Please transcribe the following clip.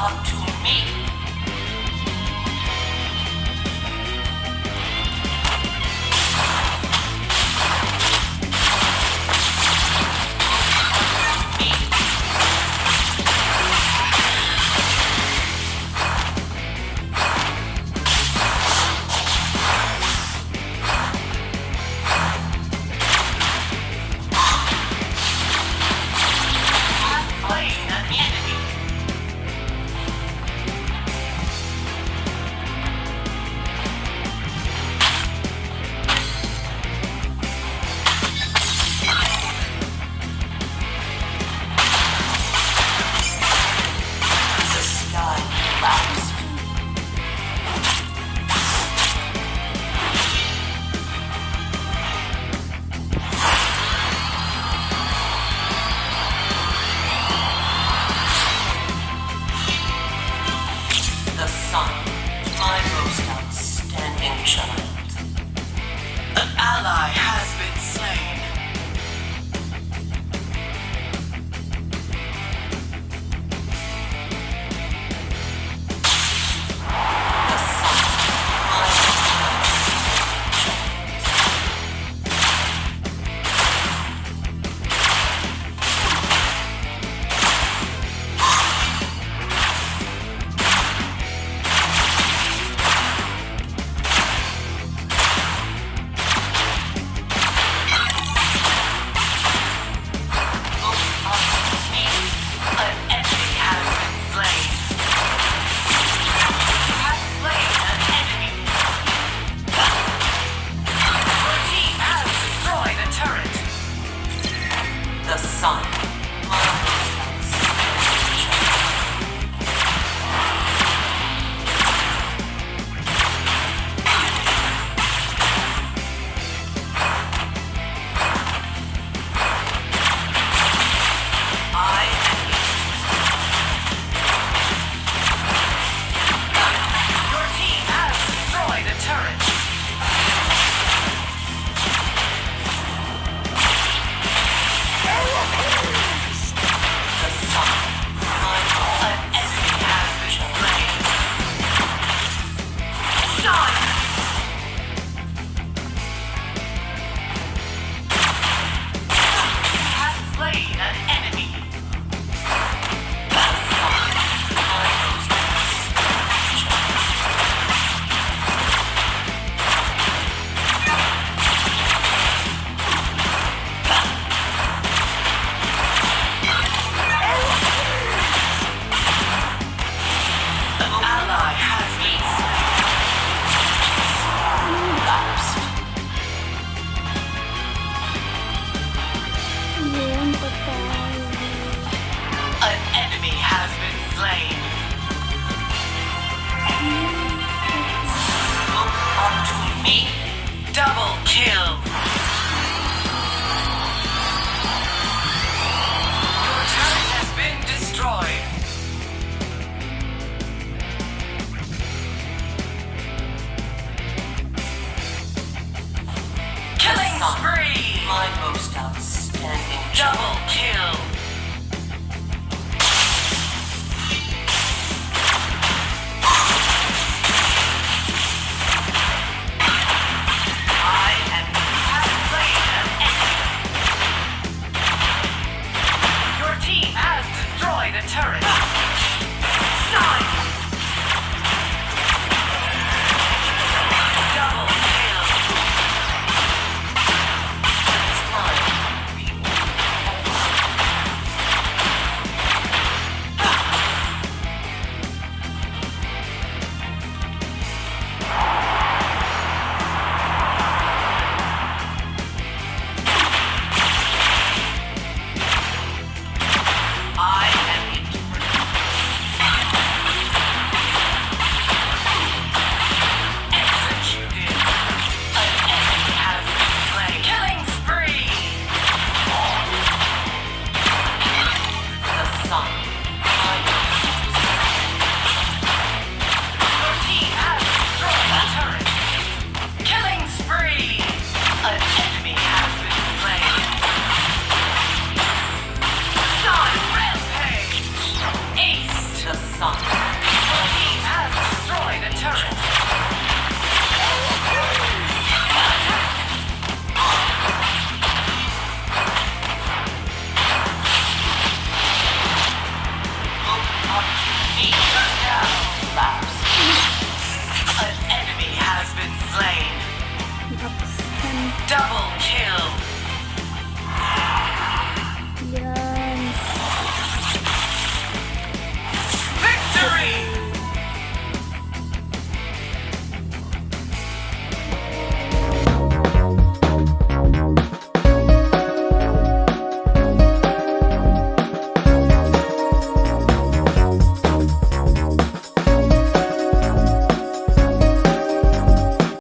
Unto me. Look unto me. Slain an enemy. The sky collapsed. The sun, my most outstanding child. An ally has been slain. The sun, my most outstanding child. Look unto me. An enemy has been slain. You have slain an enemy. Your team has destroyed a turret. The sun, my most outstanding child. I am Your team has destroyed a turret. The sun, my most An enemy has been slain. Shine! You have slain an enemy. The sun, my most outstanding child. An ally has been slain. Collapsed. Ngayon pa tayo. An enemy has been slain. Look unto me. Double kill. Your turret has been destroyed. Killing Sun, spree. my most outstanding child. Double kill. Double